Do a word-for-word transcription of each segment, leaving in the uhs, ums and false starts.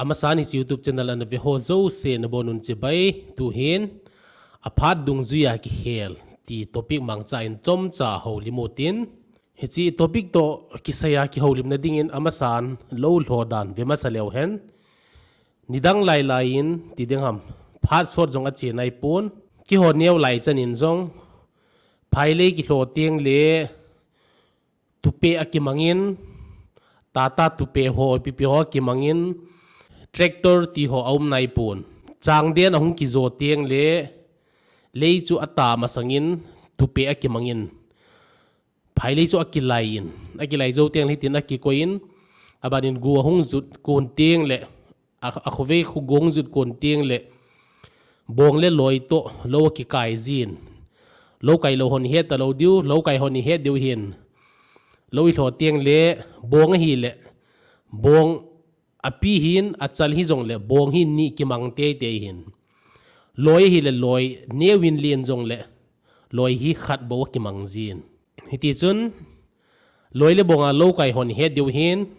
Amasan hiche YouTube channel ana ve ho jouse nabonun chibai, tuhin aphat dungjuia kihel ti topic mangcha in chomcha houlim utin. Hiche topic toh kisaiya kihoulimna dingin amasan lou lho dan ve masa leu hen. Nidang lailai in ti ding ham, phat sot jong ache naipon. Kihou neo lai chan in jong phailei kilho teng le tupe akimangin, tata tupe ho, pipi ho akimangin, tractor ti ho aum naipon. Changden ahung kijo teng le lei chu ata masangin tupe akimangin, phailei chu akilai in, akilai jou teng le hitin akikoi in, abanin gu ahung jut kon teng le, a, akhovei khu gu ahung jut kon teng le, bong le loi toh lou akikai jin. Lou kai lou hon ihet talou diu, lou kai hon ihet diu hin. Lou ilho teng le, bong ahile, bong api hin, achal hijong le, bong hi ni kimang teitei hin. Loi ahile loi, neovin len jong le, loi hi khat bou akimang jin. Hitichun, loi le bonga lou kai hon ihet diu hin.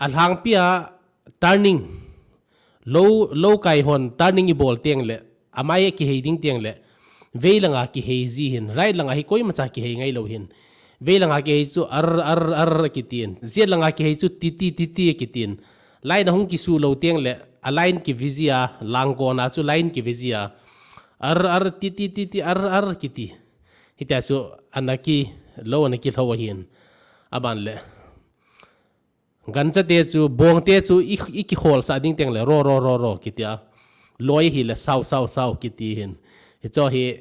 Alhangpia turning, lou, lou kai hon turning ibol teng le, amai kihei ding teng le, vei langa kihei ji hin, right langa hi koimacha kihei ngailou hin. Vei langa kihei chu ar, ar, ar kitin. Jet langa kihei chu titi, titi kitin. Line ahung kisu lou teng le, a line kive jia, langkona chu line kive jia. Ar, ar, titi, titi, ar, ar kiti. Hitia chu ana kilou, ana kilhou ahin. Aban le. Gancha te chu, bong te chu i, ikikholsa ding teng le, ro, ro, ro, ro kitia. Loi ahile, sao, sao, sao kiti hin. Hicho hi,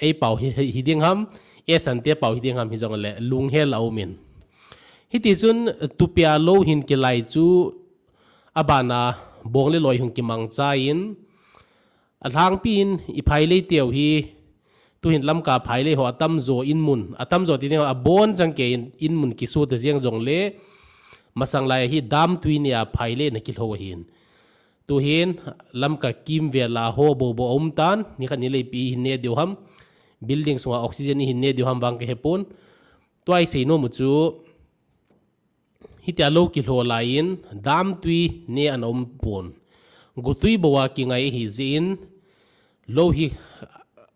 eipao hi, hi, hiding ham, esan te pao hiding ham, hijong le, lunghel aumin. Hitichun, tupia lou hin kilai chu, abana, bong le loi hung kimangcha in, alhangpin, iphailei teu hi, tuhin Lamka phailei ho atamjo inmun, atamjo ti ding abon chang kei in, inmun kisu te jeng jong le, masang lai hi dam tui nia phailei ana kilhou ahin. Tuhin Lamka kimvela ho bou bou aum tan, nikhat nileh ipi ihin ne diu ham, building sunga oxygen ihin ne diu ham vang kahepon. Tua isei nom u chu, hitia lou kilho lai in, dam tui ne ana um pon. Gu tui bou a kingai ahi jeh in, lou hi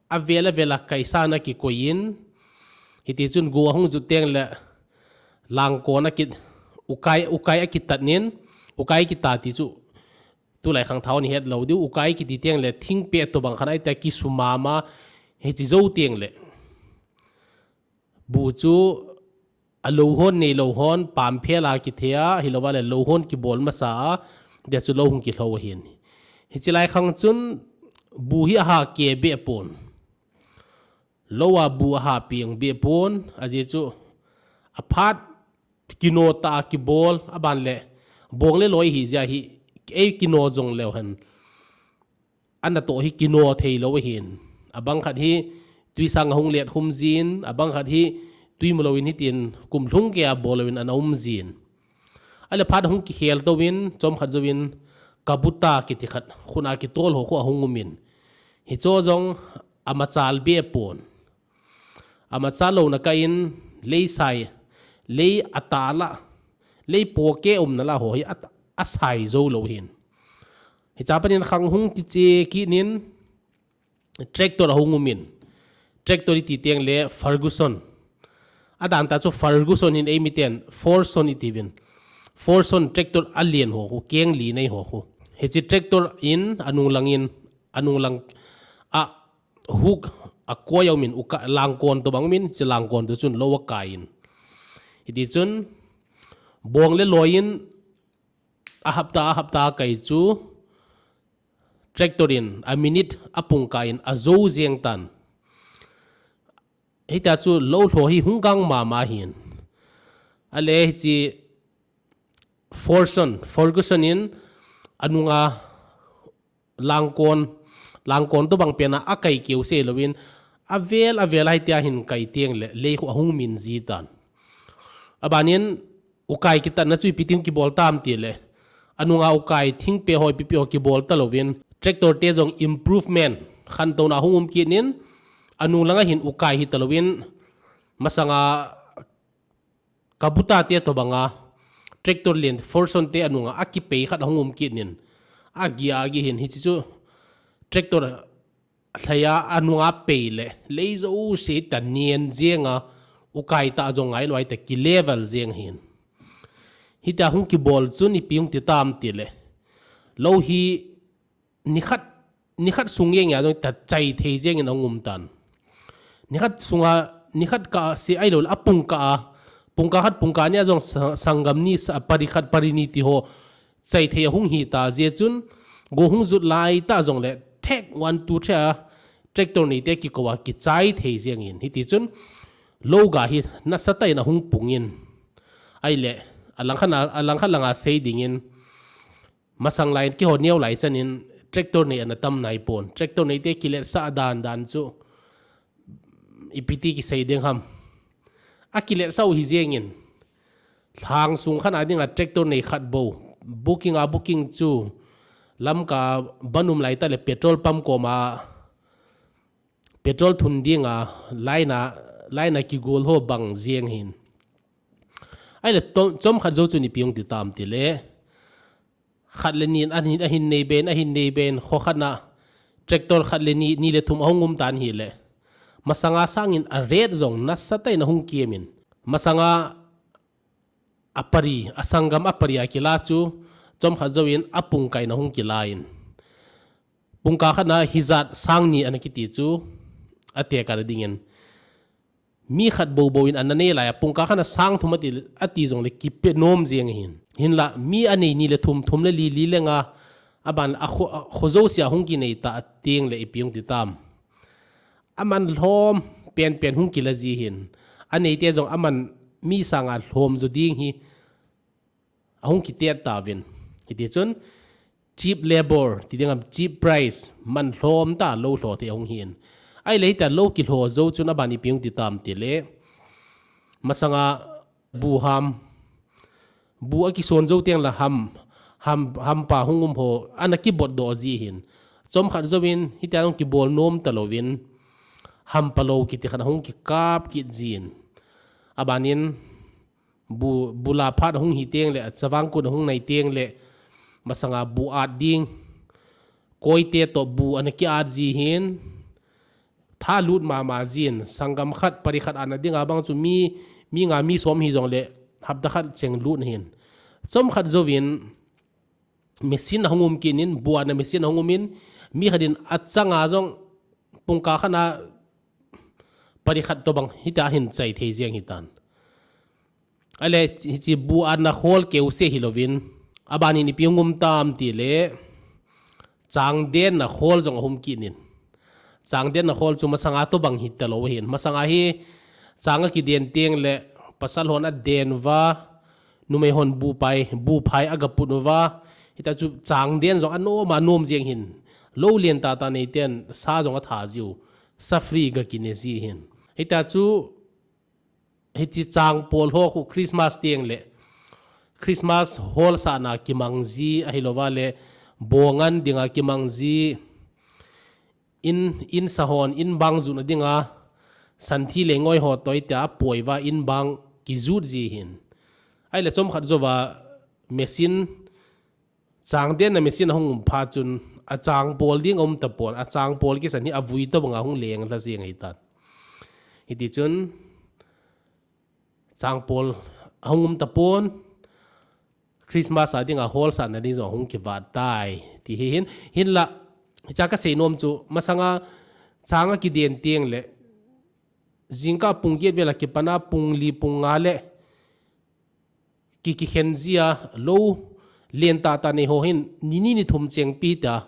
avel avel a kaisan akikoi in, hitichun gu ahung jut teng le, langkon aki, ukai, ukai akitat nin, ukai kita ti chu, tulai khangthah hon ihet lou diu, ukai kiti teng le, thingpeh tobang khat ahitai kisu mama, hiche jou teng le. Bu chu alou hon, neilou hon, pamphel a kithei a, hilouva le lou hon kibol masa a, tia chu lou hung kilhou ahin. Hiche lai khang chun bu hi aha keh beh pon. Lou a bu aha peng beh pon, ajeh chu aphat kino tah a kibol, aban le bong le loi hi jeh hi, ei kino jong leu hen. Ana toh hi kino thei lou ahin. Abang khat hi tui sang ahung let khum jin, abang khat hi tui mu louvin hitin kum lhung kei a bol louvin ana um jin. Ale phat ahung kikhel touvin, chomkhat jouvin, kabuta kiti khat, khun a kitol ho khu ahung umin. Hicho jong amachal beh pon. Amachal louna kah in, lei sai, lei atal a, lei poke umna la ho hi a, asai jou lou hin. Hicha panin khang hung kiche kit nin, tractor ahung umin. Tractor iti teng le Ferguson. Adan tah chu Ferguson hin eimi ten Forson itiuvin. Forson tractor alen ho khu, keng li nei ho khu. Hiche tractor in anung langin, anung lang a hook akoi a umin, uka, langkon tobang umin, hiche langkon toh chun lou akai in. Hitichun, bong le loi in, a hapta, a hapta akai chu, tractor in, a minute, a pung kai in, ajou jeng tan. Hitia chu lou lho hi hung gang mama hin. Ale hiche Forson, Ferguson in anunga langkon, langkon tobang pen a akai keu se louvin, avel, avel a hitia hin kai teng le, lei khu ahung min ji tan. Abanin, ukai kitatna chu ipi tin kibol tam ti le, anunga ukai thingpeh ho ipi pi ho kibol talouvin, tractor te jong improvement, khantouna hung um kit nin, anung langa hin ukai hi talouvin, masanga kabuta te tobanga, tractor len Forson te anunga akipei khat ahung um kit in. Agi agi hin hichi chu tractor lhaiya anunga pei le, lei jouse ta nien jenga, ukai ta jong ngai loi ta ki level jeng hin. Hita hung kibol chun ipi hung ti tam ti le. Lou hi nikhat, nikhat sung jeng a jong ta chai thei jeng in ahung um tan. Nikhat sunga, nikhat ka se ai lo a pungka a, pungka khat pungka ni a jong sa-, sanggam ni sa pari khat pari ni ti ho chai thei ahung hi ta jeh chun, go hung jut lai ta jong le, thek one two three a, tractor nei te kikou a kichai thei jeng in. Hiti chun, lou ga hi nasa ta in ahung pung in. Ai le, alang khat a, alang khat langa sei ding in, masang lai in kiho neo lai chan in, tractor nei ana tam nai pon. Tractor nei te kilet sa dan dan chu, ipi ti kisei ding ham. A kilet sa u hi jeng in. Lhang sung khat a dinga tractor nei khat bou. Booking a booking chu Lamka banum lai ta le petrol pump koma petrol thun dinga line a, line a kigol ho bang jeng hin. Ai le tom, chom khat jou chu ipi hung ti tam ti le. Khat le ni, ahin, ahin nei ben, ahin nei ben, kho khat na tractor khat le ni, ni le thum ahung um tan hi le. Masanga sang in a rate jong nasa ta in ahung kiam in. Masanga a pari, a sanggam a pari a kila chu, chom khat jou in a pungka in ahung kila in. Pungka khat na hijat sang ni ana kiti chu, a te ka ding in. Mi khat bou bou in ana nei lai a, pungka khat na sang thum ati, ati jong le kipe nom jeng hin. Hinla, mi a nei ni le thum, thum le li, li le nga, a ban a kho, a kho jouse a hung kinei ta a ting le ipi hung ti tam. Aman lhom pen pen hung kila ji hin. A nei te jong aman mi sanga lhom jo ding hi ahung kitet ta vin. Hiti chun cheap labor, ti ding am cheap price, man lhom ta lou lho te ahung hin. Ai le hita lou kilho jo chun a ban ipi hung ti tam ti le. Masanga bu ham, bu a kison jo teng la ham, ham, hampa hung um ho, ana kibot do ji hin. Chom khat jou in, hita hung kibol nom ta lou vin, hampa lou kiti khat hung kikap kit jin. A ban in, bu, bu la phat hung hi teng le, chavang kun hung nai teng le, masanga bu at ding, koi te to bu ana ki at ji hin, tha lut mama jin, sanggam khat, pari khat ana ding a bang chu mi, mi nga mi som hi jong le, hapta khat cheng lut hin. Chom khat jou in, machine ahung um kit in, bu atna machine ahung um in, mi khat in a changa jong pungka khat na pari khat to bang hita hin chai thei jeng hitan. Ale, hichi bu atna khol keu se hi lovin, a ban in ipi hung um tam ti le, chang den na khol jong ahung um kit in. Chang den na khol chu masanga to bang hita lou hin. Masanga hi chang a kiden teng le pasal hon a den uva, numei hon bu pai, bu phai a ga put uva. Hita chu chang den jong a nom a nom jeng hin. Lou len ta ta nei ten sa jong a tha jiu. Sa free ga kine ji hin. Hita chu hichi chang pol ho khu Christmas teng le. Christmas hol sa na kimang ji ahi lova le. Bongan dinga kimang ji. In, in sahon, in bang jun a dinga. Santhi le ngoi ho toi tia poi va in bang kijut ji hin. Ai le chom khat jo va machine Chang den na machine ahung um phat chun, a chang pol ding um tapon, a chang pol kisan hi a vui to banga hung leng la jeng ahi tan. Hiti chun, chang pol ahung um tapon, Christmas a dinga hol sa na ding jong hung kivat tai. Ti hi hin, hin la, hicha ka sei nom chu, masanga chang a kiden teng le, jingka pung get vela kipana pung li pung nga le, ki, kikhen jia, lou, len ta ta nei ho hin, ni ni ni thum cheng pi ta,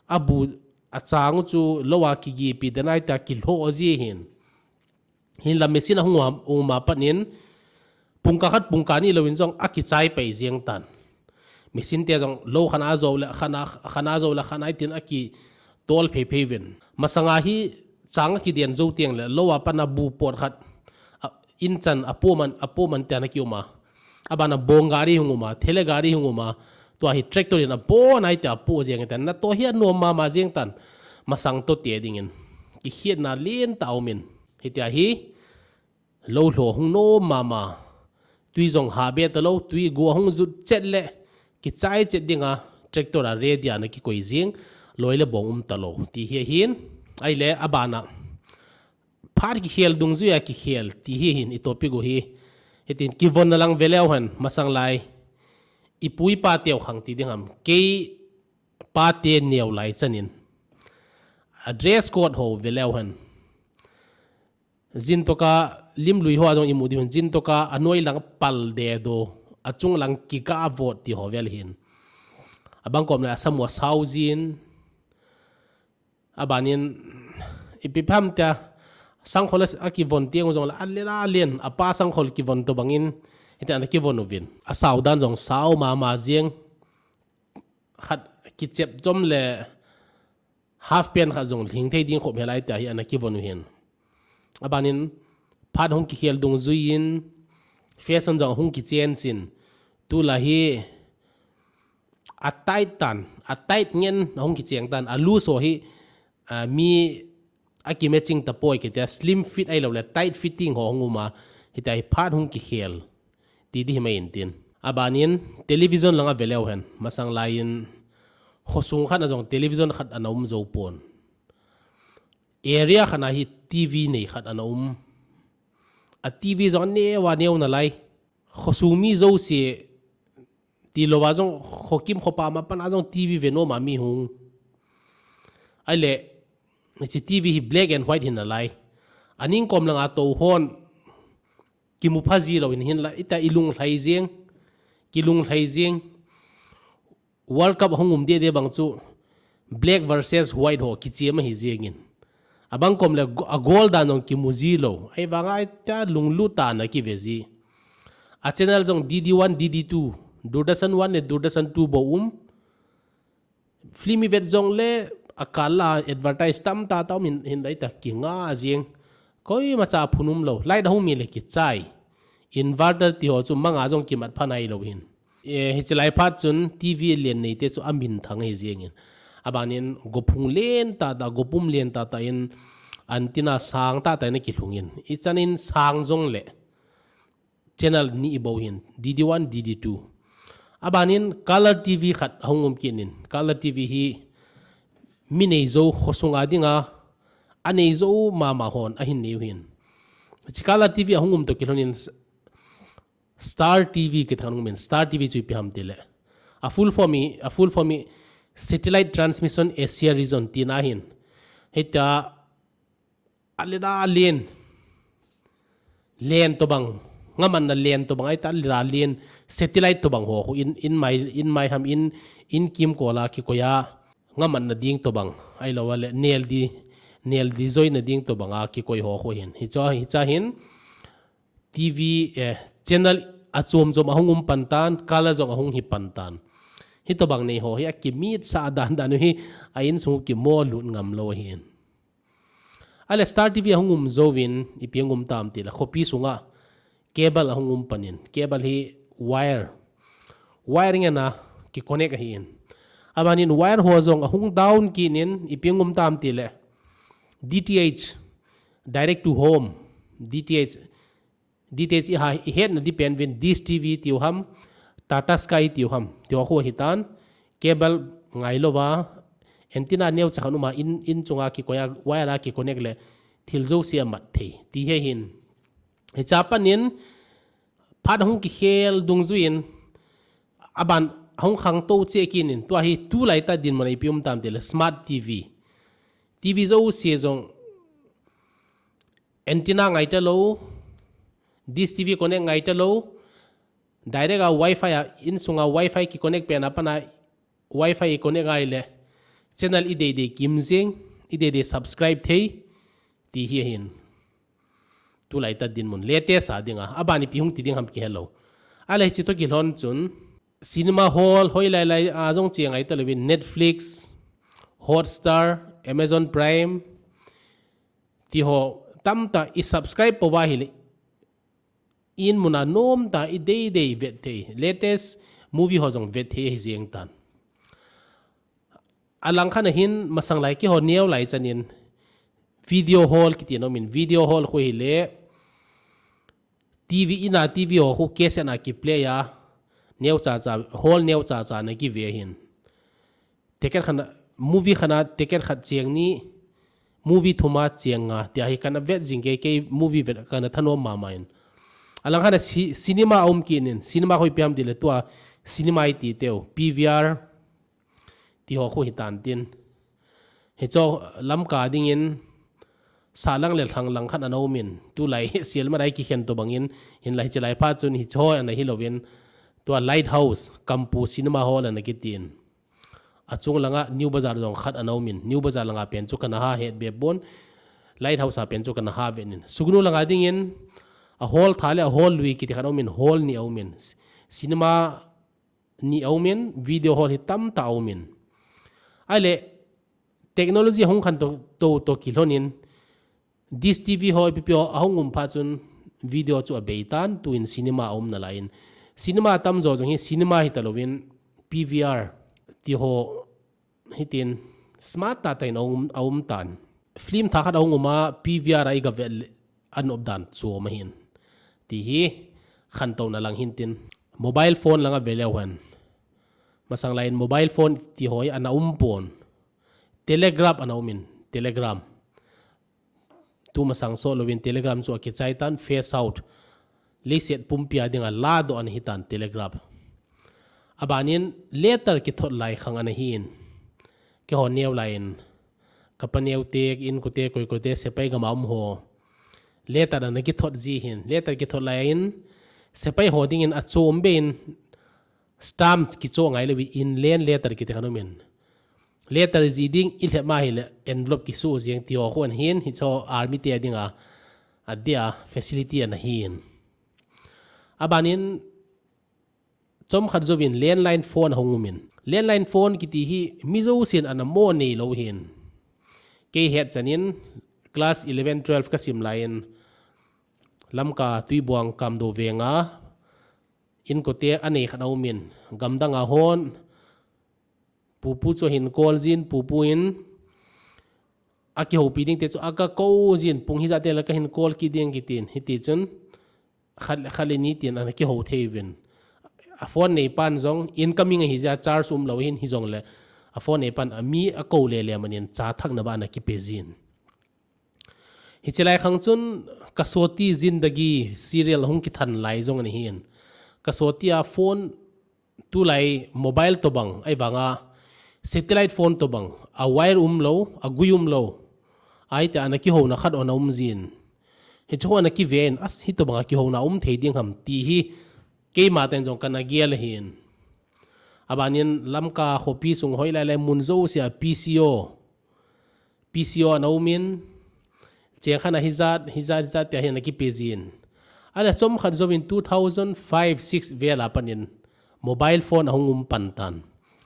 a bu, a chang u chu, lou a kigi pi denai ta, kilho ji hin. Hin la machine ahung um a, um a pat in, pungka khat pungka ni lou in jong, a kichai pai jeng tan. Machine te jong, lou khana jo le, khana, khana jo le, khana itin a ki tol phei phei vin. Masanga hi, chang a kiden jo teng le, lou a pana bu pot khat, a, in chan a po man, a po man te ana ki um a. A bana bong gari hung um a, thele gari hung um a. Tua hi tractor in a po nai te a po jeng te na to hi a nom mama jeng tan. Masang to te ding in. Ki khiat na len ta um in. Hitia hi lou lho hung nom mama. tui jong ha be talou, tui go ahung jut chet le, kichai chet dinga, tractor a ready a ana kikoi jing, loi le bong um talou. Ti hi ahin, ahile abana. Phat kikhel dungjuia kikhel, ti hi ahin i topic u hi. Hitin kivon na lang veleu hen, masang lai. I pu i pa teu khang ti ding ham. Kei pa te neo lai chanin. A dress code ho veleu hen. Jin toka limlui ho a jong i mu diu hen. Jin toka a noi lang pal de do. A chung lang kiga vot ti ho vel hin. Abang kom le a samu a sau jin. Abanin ipi pham tia sangkhol a kivon tiang jong la a le la len a pa sangkhol kivon to bangin. Hita ana kivon uvin. A sau dan jong sau mama jing. Khat kichep chom le half pant khat jong hing thei ding khop helai tia hi ana kivon u hin. Abanin phat hung kikhel dungjuiin fashion jong hung kichen sin. Tulai hi a tight tan, a tight ngen hung kicheng tan, a loose ho hi, a, mi a kimatching tapoi kitia slim fit ahilou le tight fitting ho hung uma, hitia hi phat hung kikhel. Ti di hi mai intin. Abanin television langa veleu hen, masang laiin khosung khat a jong television khat ana um jou pon. Area khat a hi TV nei khat ana um. A TV jong aneo aneo nalai. Khosung mi jouse tilou a jong khokim khopam a pan a jong TV ve nom a mi hung. Ahile, hiche TV hi black and white hin nalai. Aning kom langa tou hon kimu pha jilou hin hinla, ita i lunglhai jing, kilunglhai jing. World Cup ahung um deh deh bang chu black versus white ho kichia ma hi jingin. Abang kom le go-, a goal dan jong kimu jilou. Ahivanga ita lunglut a ana kive ji. A channel jong DD one, DD two, Doordarshan one le Doordarshan two bou um. Film i vet jong le a kal a advertise tamtah tah um hin, hinla ita kinga jing. Koimacha phun umlou. Light ahung mi le kichai. Inverter ti ho chu manga jong kimat pha nailou hin. E, hiche lai phat chun TV len neite chu amin thang hi jingin. Abanin gophung len tahtah, gopum len tahtah in antenna sang tahtah in akilhungin. Ichanin sang jong le channel ni bou hin, DD one, DD two. Abanin color TV khat ahung um kit in. Color TV hi mi neijou khosung a dinga, aneijou mama hon ahin neiu hin. Hiche color TV ahung um toh kilhonin Star TV kiti khat ahung umin. Star TV chu ipi ham tile, a full form hi, a full form hi Satellite Transmission Asia Region tina hin. Hitia a le da len. Len tobang. Ngamatna len tobang ahi ta le da len. Satellite tobang ho khu in, in mai, in mai ham in, in kimkol a kikoi a. Ngamatna ding tobang. Ahilou le nel di, nel di joina ding tobang a kikoi ho khu hin. Hicha, hicha hin TV, eh, channel achom chom ahung um pan tan, color jong ahung hi pan tan. Hitobang nei ho hi akimit sa dan dan u hi a insung kimo lut ngam lou ahin. Ahile Star TV ahung um jouvin, ipi ahung um tam tile, khopi sunga cable ahung um panin, cable hi wire. Wire ngen a kiconnect ahin. Abanin wire ho jong ahung down kit in, ipi ahung um tam tile, DTH, direct to home, DTH, DTH i ha, i hetna di pen vin Dish TV tiu ham, Tata Sky tiu ham, tiu khu hitan, cable ngailouva, antenna neocha khat um a in, in chunga kikoi a, wire a kiconnect le, thil jouse amat thei, ti hi ahin. Hicha panin, phat ahung kikhel dungjuiin, aban ahung khangtou cheh kit in, tua hi tulai tah dinmun a ipi um tam tile, smart TV. TV jouse jong, antenna ngai talou, Dish TV connect ngai talou, direct a Wi-Fi a, insunga Wi-Fi kiconnect pen a pat a Wi-Fi i connect ahile, channel i deidei kim jing, i deidei subscribe thei, ti hi ahin. Tulai tah dinmun, latest a dinga, aban ipi hung ti ding ham kihelou. Ahile hiche toh kilhon chun, cinema hall, hoilai lai a jong che ngai talouvin, Netflix, Hotstar, Amazon Prime, ti ho tamtah i subscribe pouva ahile, in mun a nomtah i deidei vet thei, latest movie ho jong vet thei ahi jeng tan. Alang khat a hin masang lai keiho neo lai chanin video hall kiti nom in, video hall khu hile T V, ina T V ho khu cassette na kiplay a, neo cha cha, hall neo cha cha na kive hin. Ticket khat na, movie khat na ticket khat cheng ni, movie thum a cheng nga, tia hi kana vet jing kei, kei movie vet kana thanom mama in. Alang khat na ci-, cinema a um kit in, cinema hoi piam dile tua, cinema i ti teu, P V R, ti ho khu hi tan tin. Hi cho Lamka dingin, sa lang le thang lang khat ana um in, tu lai sial ma dai ki khen to bangin, hin lai chi lai pha chun hi cho ana hi lovin, tua Lighthouse, Kampu Cinema Hall ana kitin. A chung langa New Bazar jong khat ana um in, New Bazar langa pen chu kana ha het be bon, Lighthouse a pen chu kana ha ve nin. Sugnu langa dingin, a hall tha le a hall lui kiti khat a um in, hall ni a um in. Cinema ni a um in, video hall hi tam ta a um in. Ai le, technology hung khan to, to, to ki lhon in, Dish T V ho, ipi pi ho, a hung um pha chun video chu a bei tan, tu in cinema a um na lai in. Cinema tam zo jong hi cinema hi ta lovin, P V R, ti ho, hitin, smart ta ta in a um, a um tan. Film tha khat a hung um a, P V R a i ga ve le, a nop dan chu ma hin. Ti hi, khan to na lang hin tin. Mobile phone langa ve leu hen. Masang lai in mobile phone ti ho hi ana um pon. Telegraph ana um in, telegram. Tu masang so lovin telegram chu a kichai tan, phase out. Leiset pumpi a dinga la do ana hi tan telegraph. A banin letter kithot lai khang ana hi in. Kei ho neo lai in. Ka pa neo te, in ko te, koi ko te, sepai gam a um ho. Letter ana kithot ji hin. Letter kithot lai in. Sepai ho dingin a chom be in. Stamp kicho ngai le wi inland letter kiti khan um in. Letter ji ding i lhep ma hi le envelope kisu jeng ti ho khu ana hin hi cho army te dinga a dia facility ana hin. A banin chom khat jovin landline phone a hung um in. Landline phone kiti hi mi jo sin ana mo nei lo hin. Kei het chanin class eleven, twelve ka sim lai in Lamka Tuibuang Kamdo venga in ko te a nei khat a um in. Gamdang a hon Pupu chu hin call jin, pupu in a kihoupi ding te chu a ka ko jin, pung hi ja te la ka hin call ki ding ki tin, hiti chun khat, khat le ni tin ana kihou thei vin. A phone nei pan jong incoming a hi ja charge um lo hin hi jong le a phone nei pan a mi a ko le le manin cha thak na ba na ki pe jin. Hiche lai khang chun Kasauti Zindagi serial hung kithan lai jong ani hin. Kasauti a phone tulai mobile tobang, ahivanga satellite phone tobang, a wire um lo, a gui um lo. Aite ana kihouna khat ana um jin. Hichu ana kiven, as hitobang a kihouna um thei ding ham ti hi keima ten jong kana gel ahin. Abanin Lamka khopi sung hoilai lai mun jousea P C O. P C O ana umin, cheng khat a hijat, hijat, hijat tia hi ana kipe jin. Ana chom khat jouvin two thousand five six vel a panin mobile phone ahung um pan tan.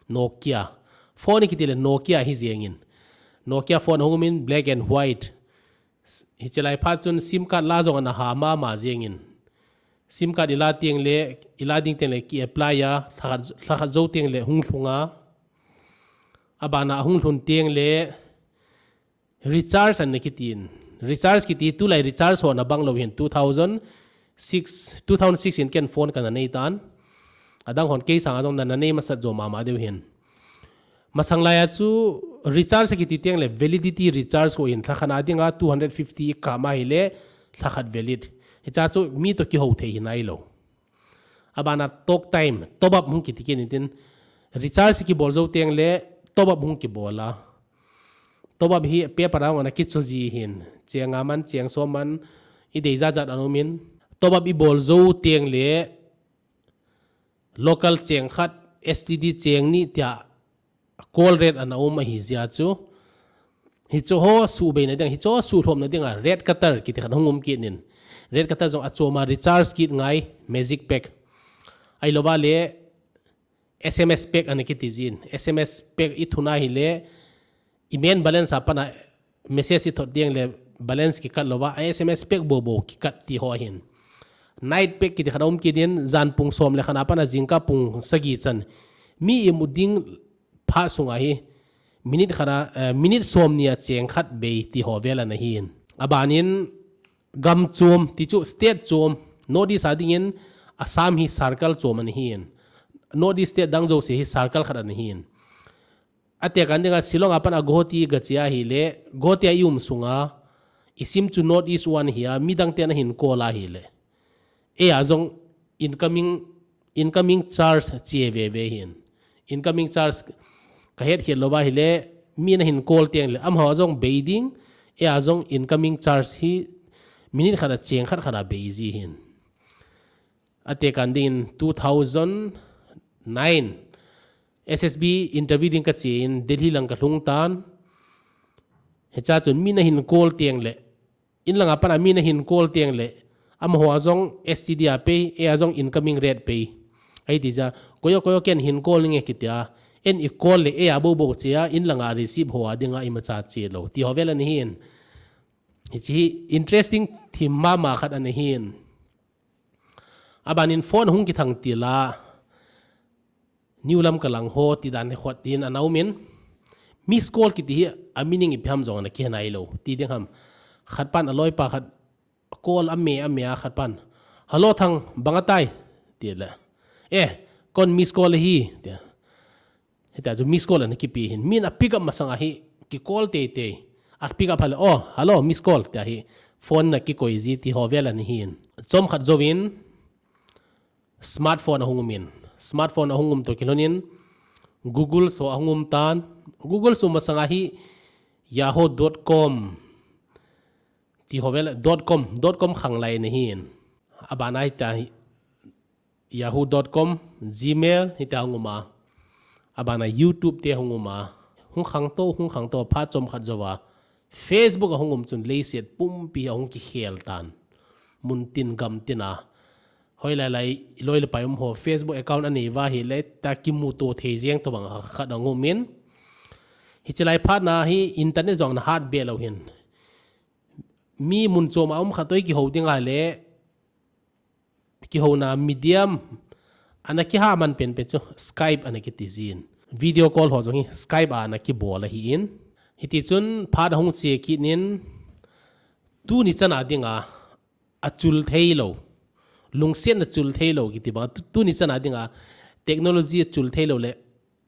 Nokia. Phone kiti le Nokia hi jengin. Nokia phone ahung umin black and white. Hiche lai phat chun SIM card la jong ana ha mama jengin. SIM card ila teng le, ila ding teng le ki apply a, lhakhat, lhakhat jou teng le hung lhung a. Abana ahung lhun teng le recharge ana kitin. Recharge kiti tulai recharge ho ana bang lou hin two thousand six, two thousand six in ken phone kana nei tan. Adang hon kei sanga jong nana nei masat jo mama diu hin. Masang laiya chu recharge kiti teng le validity recharge ho hin lhakhat a dinga two hundred fifty kama hile lhakhat valid. Hicha chu mi to kihou thei hi nailou. Abana talk time, top up hung kiti kit in tin, recharge kibol jou teng le top up hung kibol a. Top up hi paper a ana kicho ji hin, cheng a man, cheng som man, i dei jat jat ana umin. Top up i bol jou teng le local cheng khat, S T D cheng ni tia call rate ana um ahi jia chu. Hicho ho suhbeina ding, hicho ho suhlhomna dinga red cutter kiti khat hung um kit in. Red cutter jong achom a recharge kit ngai magic pack. Ahilouva le S M S pack ana kiti jin. S M S pack i thuna hile i main balance a pana message i thot teng le balance kikat louva, a S M S pack bobo kikat ti ho ahin. Night pack kiti khat a um kit in, jan pung som le khat a pana jingkah pung sagi chan. Mi imu ding phat sunga hi minute khat a, eh, minute som ni a cheng khat bei ti ho vel ana hin. Abanin gam chom, ti chu state chom, North East a dingin Assam hi circle chom ana hin. North East state dang jouse hi circle khat ana hin. Atekah dinga Shillong a pat a Guwahati gache ahile, Guwahati a i um sunga, i sim chu North East one hi a, midang ten ahin call ahile, eia jong incoming, incoming charge che veve hin. Incoming charge ka het het lou va ahile, mi nahin call teng le, amaho jong bei ding, eia jong incoming charge hi minute khat a cheng khat khat a bei ji hin. Atekah dingin two thousand nine S S B interview ding kache in Delhi lang kalhung tan. Hichea chun mi nahin call teng le, in langa pat a mi nahin call teng le, amaho a jong S T D a pei, eia jong incoming rate pei. Ahi ti jeh a, koi o, koi o, ken hin call ninge kitia, en i call le, eia bou bou che a, in langa receive ho a dinga imacha che lou. Ti ho vel ana hin. Hiche hi interesting thim mama khat ana hin. Abanin phone hung kithang til a, New Lamka lang ho ti dan hi khot tin ana um in, miss call kiti hi a meaning ipi ham jong ana kihe nailou. Ti ding ham. Khat pan a loipa khat call a me a me a khat pan, "Hello Thang, bang atai?" ti le, "Eh, kon miss call ahi," ti. Hitia chu miss call ana kipe hin. Min a pick up masang a hi ki call tei tei. A pick up hale, "Oh, hello, miss call," tia hi phone na kikoi ji ti ho vel ana hin. Chomkhat jouvin smartphone ahung um in. Smartphone ahung um toh kilhon in Google so ahung um tan. Google so masang a hi yahoo dot com ti ho vel, dot com, dot com khang lai ana hin. Abana hitia hi yahoo dot com, Gmail, hitia hung um a. Abana YouTube te hung um a. Hung khang to, hung khang to, phat chomkhat jouva Facebook ahung um chun leiset pumpi ahung kikhel tan. Mun tin gam tin a. Hoilai lai, iloi le pai um ho Facebook account anei uva ahile, ta kimuto thei jeng tobang khat ahung um in. Hiche lai phat na hi internet jong ana hat be lou hin. Mi mun chom a um khat toh kihou ding ahile, kihouna medium ana kiha man penpen chu Skype ana kiti jin. Video call ho jong hi Skype a ana kibol ahi in. Hiti chun phat ahung che kit in, tuni chan a dinga, achul thei lou, lungsetna chul thei lou kiti bang, tu, tuni chan a dinga technology achul thei lou le,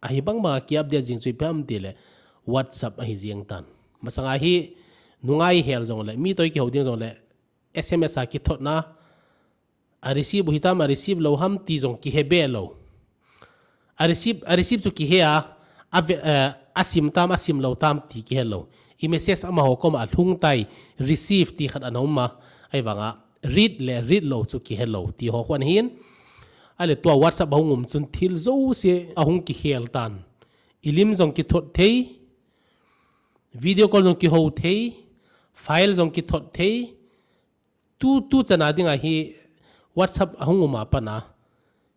ahi bang bang a ki update jing chu ipi ham ti le, WhatsApp ahi jeng tan. Masang a hi, nungai hel jong le, mi toh kihou ding jong le, S M S a kithotna, a receive u hitam, a receive lou ham ti jong kihe be lou. A receive, a receive chu kihe a, a ve, eh, a sim tam, a sim lou tam ti kihe lou. I message amaho koma alhung tai, receive ti khat ana um a, ahivanga read le read lou chu kihe lou ti ho khu ana hin. Ahile tua WhatsApp ahung um chun thil jouse ahung kikhel tan. I lim jong kithot thei, video call jong kihou thei, file jong kithot thei, tu, tu chan a dinga hi WhatsApp ahung um a pat a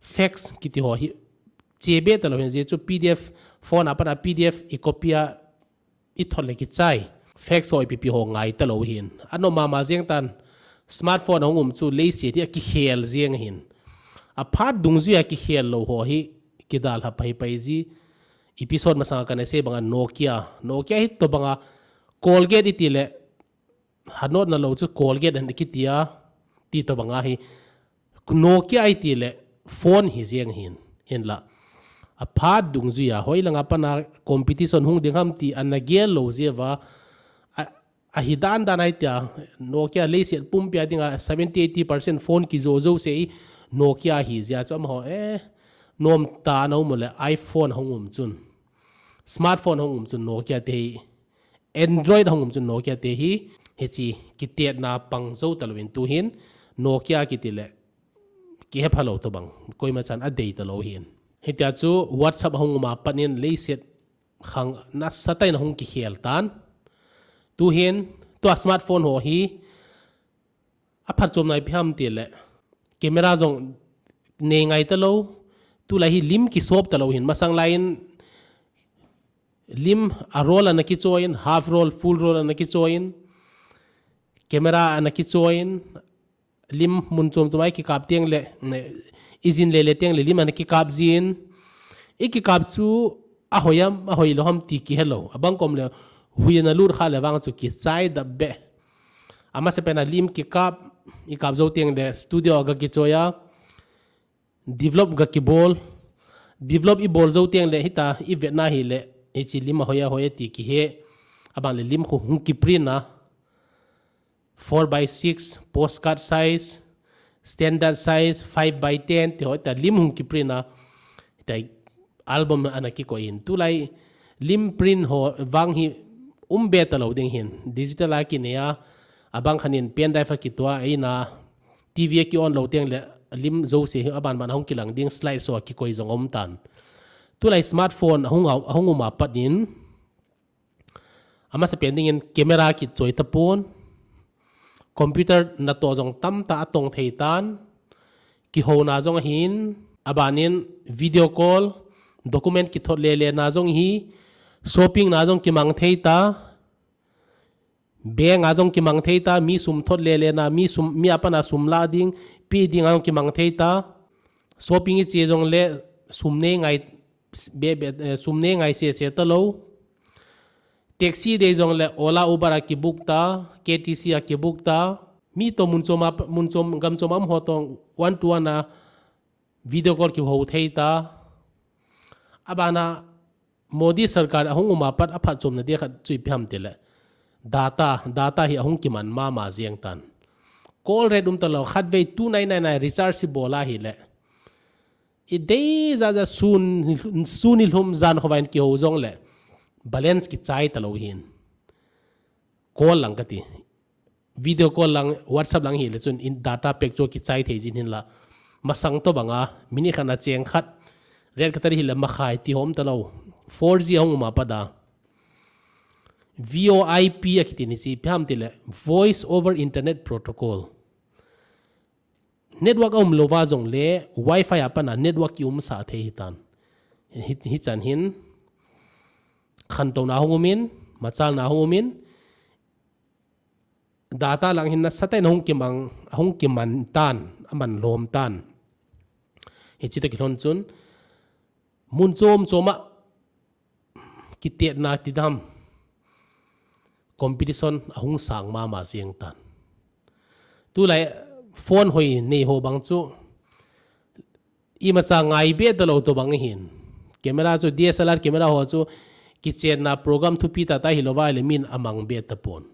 fax kiti ho hi che be talou hin, ajeh chu P D F, phone a pat a P D F i copy a i thot le kichai. Fax ho ipi pi ho ngai talou hin. Anom mama jeng tan, smartphone ahung um chu leiset hi akikhel jeng ahin. Aphat dungjui a kikhel lou ho hi kidalha pai pai ji. Episode masang a kana sei banga Nokia. Nokia hi tobanga Colgate iti le, hanot na lou chu Colgate ana kiti a, ti tobanga hi Nokia iti le phone hi jeng hin, hinla. Aphat dungjui a, hoilanga pat a competition hung ding ham ti ana gel lou jeh uva, a, ahi dan dan ahi tia, Nokia leiset pumpi a dinga seventy eighty percent phone kijo jouse hi Nokia ahi jeh a chu amaho, eh, nom ta ana um le iPhone ahung um chun, smartphone ahung um chun Nokia te hi, Android ahung um chun Nokia te hi, hiche kitetna pang jou talou in tu hin, Nokia kiti le, kihe phalou tobang, koima chan adei talou hin. Hitia chu WhatsApp ahung um a pat in leiset khang nasatah in ahung kikhel tan. Tu hin, tua smartphone ho hi, aphatchomna ipi ham ti le, camera jong nei ngai talou, tulai hi lim kisop talou hin, masang lai in lim a roll ana kicho in, half roll, full roll ana kicho in, camera ana kicho in, lim mun chom chom a i kikap teng le, ne, i jin le le teng le lim ana kikap jin, i kikap chu ahoi am, ahoi lou ham ti kihe lou. Abang kom le hui ana lut kha le vang chu kichai dap be. Amasapen a lim kikap, i kap jou teng le studio a ga kichoi a, develop ga kibol, develop i bol jou teng le hita i vetna hi le, hichi lim a hoi a hoi a ti kihe, aban le lim khu hung kiprint a, four by six, postcard size, standard size, five by ten, ti hoi ta lim hung kiprint a, hita album ana kikoi in. Tulai lim print ho vang hi um be ta lou ding hin. Digital a kinei a, abang khan in pen drive a kitua, eina T V a ki on lou teng le lim jouse hi aban ban hung kilang ding, slide show a kikoi jong um tan. Tulai smartphone ahung, ahung um a pat in, amasa pen ding in camera kichoi tapon, computer natoh jong tamtah atong thei tan, kihouna jong ahin, aban in video call, document kithot lele na jong hi, shopping na jong kimang thei ta, bank a jong kimang thei ta, mi sum thot lele na, mi sum, mi apan a sum la ding, pe ding a jong kimang thei ta, shopping i che jong le sum nei ngai, be, be, eh, sum nei ngai sese ta lou. Taxi dei jong le Ola, Uber a kibook ta, K T C a kibook ta. Mi to mun chom a, mun chom, gam chom a um ho to one to one a video call kihou thei ta. Aban a Modi sarkar ahung um a pat a phatchomna ding khat chu ipi ham ti le, data, data hi ahung kiman mama jeng tan. Call rate um ta lou, khatvei two nine nine nine recharge i bol a hi le, i dei ja ja sun, sun i lhum jan khovah in kihou jong le, balance kichai ta lou hin. Call lang kati. Video call lang, WhatsApp lang hi le chun in data pack chu kichai thei jin hin la. Masang to bang a, minute khat na cheng khat, rate khat a hi le makhai ti hom ta lou. Four G ahung um a pat a, V O I P a kiti ni si, ipi ham ti le, Voice over Internet Protocol. Network a um lou va jong le, Wi-Fi a pan a network ki um sa thei hi tan. Hi, hichan hin, khantouna hung um in, machalna hung um in, data lang hin nasatah in ahung kimang, ahung kiman tan, aman lom tan. Hichi to kilhon chun, mun chom chom a, kitetna ti dam, competition ahung sang mama jeng tan. Tulai phone hoi nei ho bang chu, imacha ngai be ta lou to bang hin. Camera chu D S L R camera ho chu kichenna program thupi tah tah hi lou va le min amang be tapon.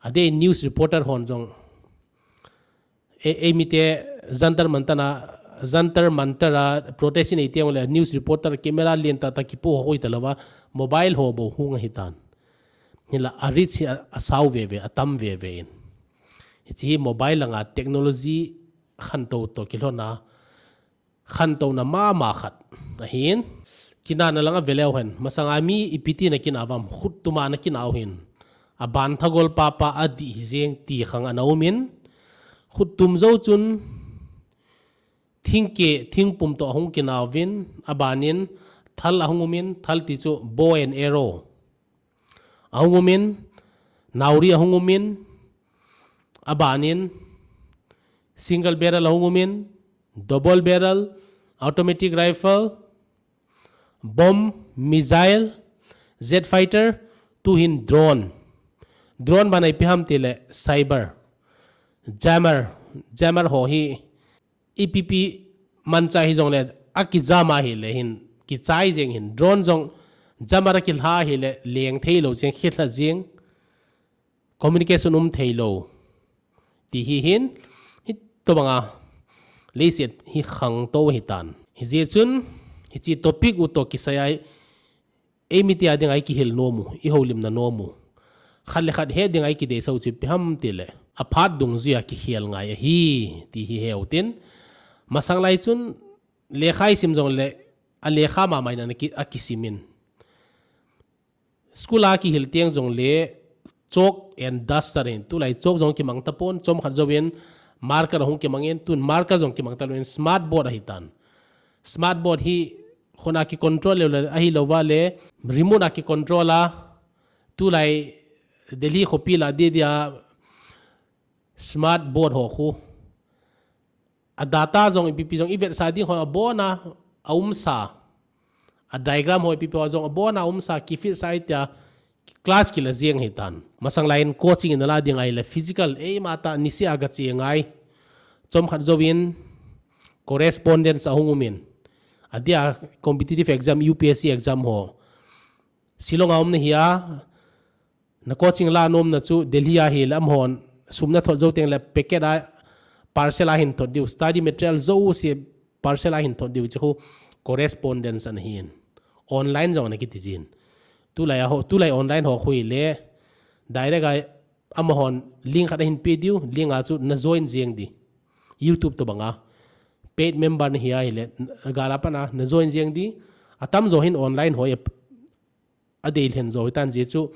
Adeh news reporter hon jong, e, eimite Jantar Mantar a, Jantar Mantar a protest nei teng le news reporter camera lien tah tah kipo ho hoi ta lou va, mobile ho bou hung ahi tan. Hinla a reach hi a, asau veve, atam veve in. Hichi hi mobile langa technology khantou to kilhon a, khantouna mama khat ahin. Kinahna lang a veleu hen. Masang a mi ipi ti na kinah uvam, khuttum a na kinah u hin. Aban thagol papa adih hi jeng ti khang ana um in. Khuttum jou chun thingke, thingpum to ahung kinah uvin, aban in thal ahung um in, thal ti chu bow and arrow. Ahung um in, nauri ahung um in, aban in, single barrel ahung um in, double barrel, automatic rifle, bomb, missile, jet fighter, tu hin drone. Drone bana ipi ham ti le cyber. Jammer, jammer ho hi ipi pi manchah hi jong le, akijam a hi le hin, kichai jeng hin, drone jong jammer a kilha hi le, leng thei lou jeng, khilha jeng, communication um thei lou. Ti hi hin, hitobang a, leiset hi khangtou hi tan. Hijeh chun, hichi topic u to kisai a, eimite a dinga i kihil nom u, i houlimna nom u. Khat le khat het dinga i kideisah u chu ipi ham ti le, aphat dungjuia kikhel ngai ahi, ti hi he u tin. Masang lai chun, lekha i sim jong le, alekha mama in ana ki, akisim in. School a kihil teng jong le, chalk and duster in, tulai chalk jong kimang tapon, chomkhat jouvin, marker ahung kimang in, tun marker jong kimang talou in, smart board ahi tan. Smart board hi, khona kicontrol leu le, ahilou va le, remote a kicontrol a, tulai Delhi khopi la dia dia smart board ho khu. A data jong ipi pi jong i vetsah ding ho abon a, aumsa. A diagram ho ipi pi ho jong abon a aumsa, kifit sa i tia, class kila jeng hitan. Masang lai in coaching in ala ding ahile physical, eima tah niseh a gache ngai. Chomkhat jouvin correspondence ahung umin. Adia competitive exam, U P S C exam ho. Shillong a um nahi a, na coaching la nomna chu Delhi a hile amahon sum nathot jou teng le packet a, parcel a hin thot diu, study material jouse parcel a hin thot diu, chu correspondence ana hin. Online jong ana kiti jin. Tulai a ho, tulai online ho khu hile direct a amahon link khat ahin pe diu, link a chu na join jeng di. YouTube tobang a. Paid member nahi a hile, gal a pat a na join jeng di. Atamjo hin online ho a adei lhen jo hitan, jeh chu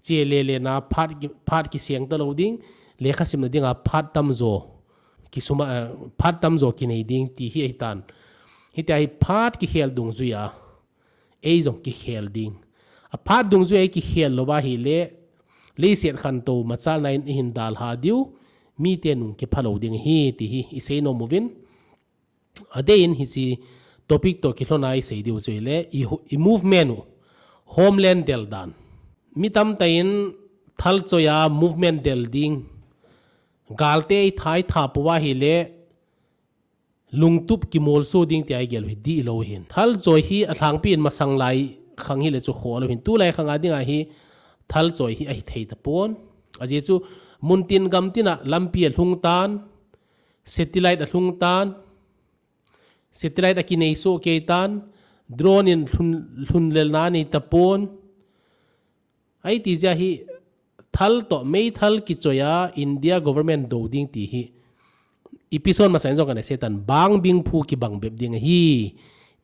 che le le na phat ki, phat kiseng talou ding, lekha simna dinga phat tamjo kisuma, eh, phat tamjo kinei ding ti hi ahitan. Hitia hi phat kikhel dungjuia ei jong kikhel ding. Aphat dungjuia ei kikhel louva hile, leiset khantou machalna in ihin dalha diu, mite nung kipha lou ding ahi ti hi isei nom uvin. Adeh in hiche topic toh kilhona isei diu chu hile, i, i movement u, homeland del dan. Mi tamtah in thalchoia movement del ding, galte itha itha pouva hile, lungtup kimolso ding tia igel u hi dihlou hin. Thalchoi hi alhangpi in masang lai khang hile chu kholou hin. Tulai khang a dinga hi thalchoi hi ahithei tapon. Ajeh chu muntin gamtin a lampi alhung tan, satellite alhung tan, satellite akinei soh kei tan, drone in lhun, lhun lelna nei tapon. Ahiti jeh a hi thal toh meithal kichoia India government dou ding ti hi. Ipi son masang in jong kana seitan, bang bingphu kibang bep ding ahi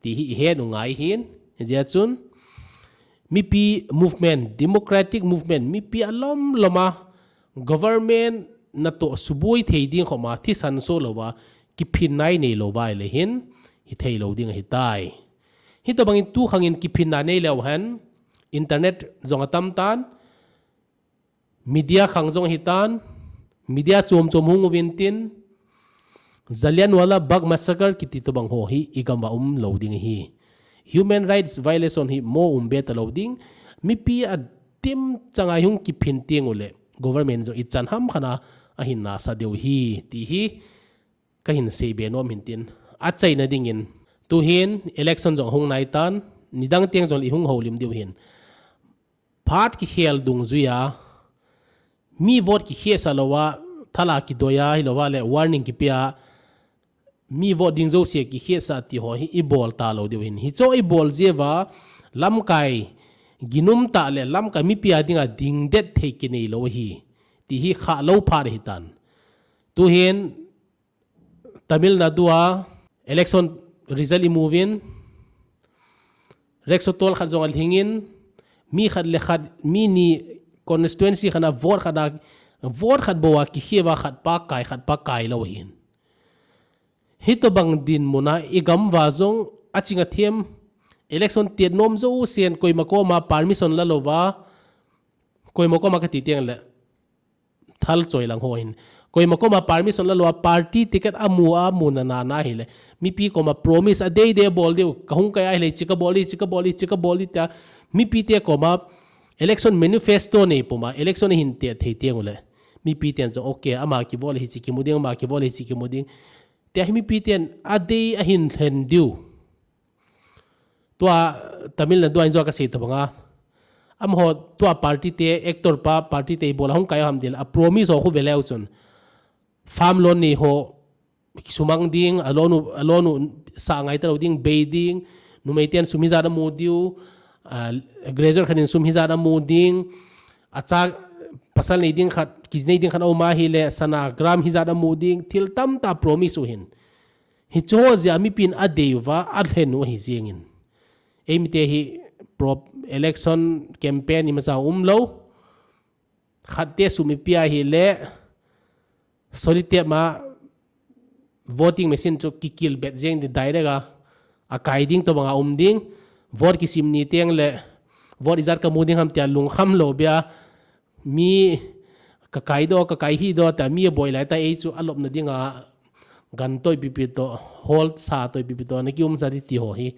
ti hi ihet u ngai hin. Hijeh chun mipi movement, democratic movement, mipi alom lom a government natoh suboi thei ding khoma thisan soh louva, kiphinna inei louva ahile hin hithei lou ding ahitai. Hitobang in tu khang in kiphinna nei leu hen, internet jong atam tan, media khang jong ahitan, media chom chom hung uvin tin, Jallianwala Bagh Massacre kiti tobang ho hi igam uva umlou ding ahi. Human rights violation hi mo um be talou ding, mipi adim changa hung kiphin teng ule, government jong ichan ham khat a ahin nasa diu ahi, ti hi kahin seibe nom hin tin. Achaina dingin, tuhin election jong hung nai tan, nidang teng jong le ihung houlim diu hin. Phat kikhel dungjuia, mi vote kikhehsah louva, thal a kidoiya hilouva le warning kipea, mi vote ding jouse kikhehsah ti ho hi ibol talou diu hin. Hicho ibol jeh uva, lamkai ginum tah le lamkai mipi a dinga dingdet thei kinei lou ahi, ti hi khahlou phat ahitan. Tuhin, Tamil Nadu a election result imu uvin, Rexall tol khat jong alhingin, mi khat le khat, mi ni constituency khat a vote khat a, vote khat bou a kikhel uva khat pa kai, khat pa kai lou ahin. Hitobang dinmun a igam uva jong aching athem, election tet nom jousen koima koma permission la louva, koima koma kati teng le, thalchoi lang ho hin. Koima koma permission la louva party ticket amu, amu nana ahile, mipi koma promise adei dei bol diu, kahung kai ahile, hiche kabol, hiche kabol, hiche kabol tia, mipite koma election manifesto nei puma, election ahin tet thei teng ule, mipi ten jong, okay, ama kivote le hiche kimu ding, ama kivote le hiche kimu ding, tia hi mipi ten adei ahin lhen diu. Tua Tamil Nadu a injo kasei tobanga, amaho tua party te, actor pa party te ibol a hung kai ham tile, a promise ho khu veleu chun, farm loan nei ho kisumang ding, a loan u, a loan u sah ngai talou ding, bei ding, numei ten sum hijat amu diu, a, graduate khat in sum hijat amu ding, acha pasal nei ding khat, kiji nei ding khat aum ahile sana gram hijat amu ding, thil tamtah promise u hin. Hiche ho jeh a mipin adei uva, alhen u ahi jengin. Eimite hi pro-, election campaign imacha umlou. Khatte sum ipia ahile, Solitape ma voting machine chu kikil bet jeng di direct a, akai ding tobanga um ding. Vote kisim ni teng le, vote ijat kamu ding ham tia lungkham lou bia, mi kakai doh, kakai hih doh tia mi aboi lai tah, ei chu alopna dinga gan toh ipi pi toh, hol sa toh ipi pi toh, ana kiumsah di ti ho hi,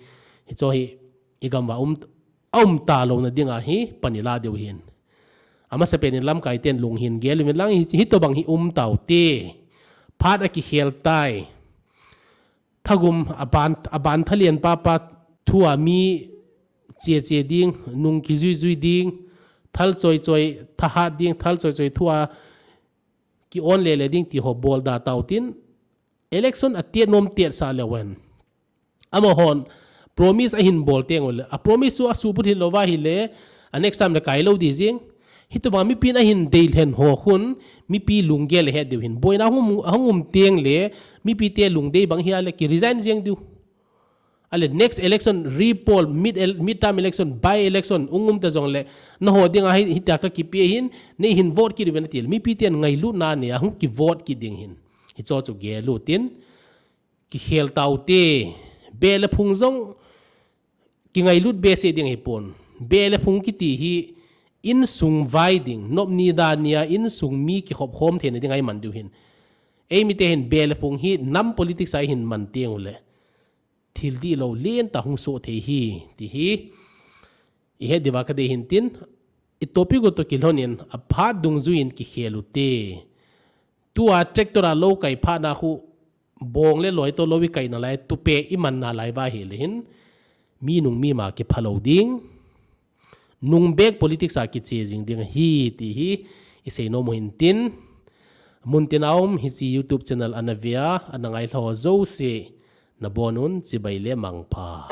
hicho hi igam uva um, aum talouna dinga hi pan ila diu hin. Amasapen in lamkai ten lunghin gel uvin lang, hi, hitobang hi um taute. Phat akikhel tai. Thagum aban, aban thalen papa thua mi che che ding, nung kijui jui ding, thal choi choi thahat ding, thal choi choi thua ki-on lele ding ti ho bol da tautin, election atet nom tet sa le ven. Amahon promise ahin bol teng ule, a promise chu asuput hih louva ahile, a next time le kai lou di jing. Hitobang mipin ahin dei lhen ho khun, mipi lunggel le het diu hin. Boina hung um, hung um teng le, mipite lungdei bang hia le ki resign jeng diu. Ale next election, repoll, mid el-, mid term election, by election, ung um ta jong le, naho dinga hi, hitia kakipe hin, neihin vote kit uvin atil. Mipiten ngailutna nei a hung ki vote kit ding hin. Hicho chu gel utin, kikhel taute, be le phung jong, kingailut behseh ding ahipon. Be le phung kiti hi, insung vai ding, nop ni da nia insung mi kikhop khom theina ding ahi man diu hin. Eimite hin be le phung hi, nam politics a ihin man teng ule. Thil dihlou lentah hung soh thei hi, ti hi. Ihet diuva kadei hin tin, i topic u toh kilhonin, aphat dungjuiyin kikhel ute. Tua tractor a lou kai phatna khu, bong le loi toh lou ikai nalai, tupe iman nalai uva ahile hin, mi nung mi ma kipha lou ding. Nung bek politics a kiche jing ding ahi ti hi, isei nom u hin tin. Muntina um hiche YouTube channel ana vea, ana ngailha ho jouse, nabonun chibai le mangpha.